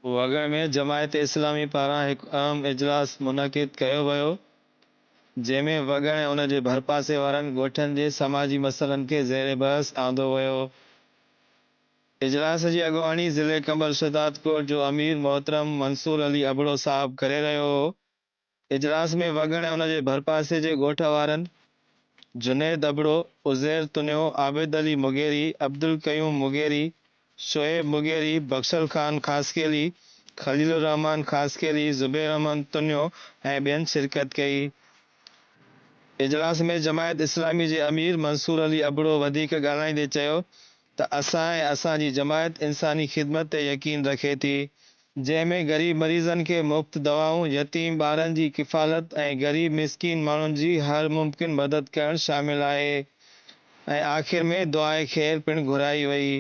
وڳڻ ۾ جماعت اسلامي پاران هڪ اهم اجلاس منعقد ڪيو ويو، جنهن ۾ وڳڻ ۽ ان جي ڀرپاسي وارن ڳوٺن جي سماجي مسئلن کي زير بحث آندو ويو. اجلاس جي اڳواڻي ضلعي قمبر شهدادڪوٽ جو امير محترم منصور علي ابڙو صاحب ڪري رهيو هو. اجلاس ۾ وڳڻ ۽ ان جي ڀرپاسي جي ڳوٺ وارن جنيد ابڙو، عزير تنيو، عابد علي مغيري، عبدالقيوم مغيري، شعيب مغيري، بخشل خان خاصخيلي، خليل الرحمان خاصخيلي، زبير احمد تنيو ۽ ٻين شرڪت ڪئي. اجلاس ۾ جماعت اسلامي جي امير منصور علي ابڙو وڌيڪ ڳالهائيندي چيو ته اسان ۽ اسان جي جماعت انساني خدمت تي يقين رکي ٿي، جنهن ۾ غريب مريضن کي مفت دوائون، يتيم ٻارن جي ڪفالت ۽ غريب مسڪين ماڻهن جي هر ممڪن مدد ڪرڻ شامل آهي ۽ آخر ۾ دعاء خير پڻ گهرائي وئي.